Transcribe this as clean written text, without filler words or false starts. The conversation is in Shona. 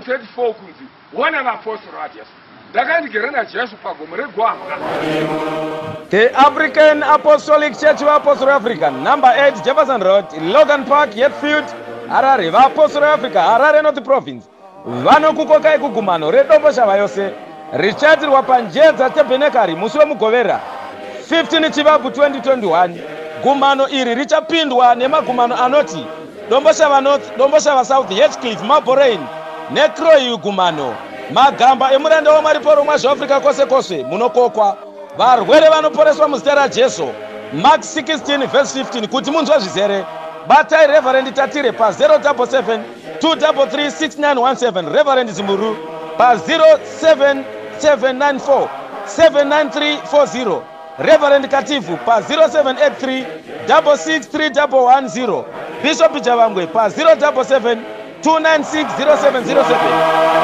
1934 kunzi wana vaapostoro vaJesu. Ndakandigere naJesu pagomo reGwambwa. The African Apostolic Church vaApostle Africa, number 8 Jefferson Road, Logan Park, Hatfield, Harare. VaApostle Africa, Harare North Province, vanokukokai kugumano reDomboshava yose richaitirwa paNjedza Tebhenekari musi weMugovera 15 Chivabvu 2021. Gumano iri richapindwa nemagumano anoti Domboshava North, Domboshava South, Hatcliffe, Mabelreign neCroy gumano. Magamba emuranda waMwari Pauro Mwazha Africa kwose kwose munokokwa. Varwere vanoporeswa muzita raJesu. Mark 16 verse 15. Kuti munzwe zvizere, batai Reverend Tatire pa 077 233 6917, Reverend Zimburu pa 07794 79340, Reverend Kativu pa 0783 663110, Bishop Javangwe pa 077 296 0707.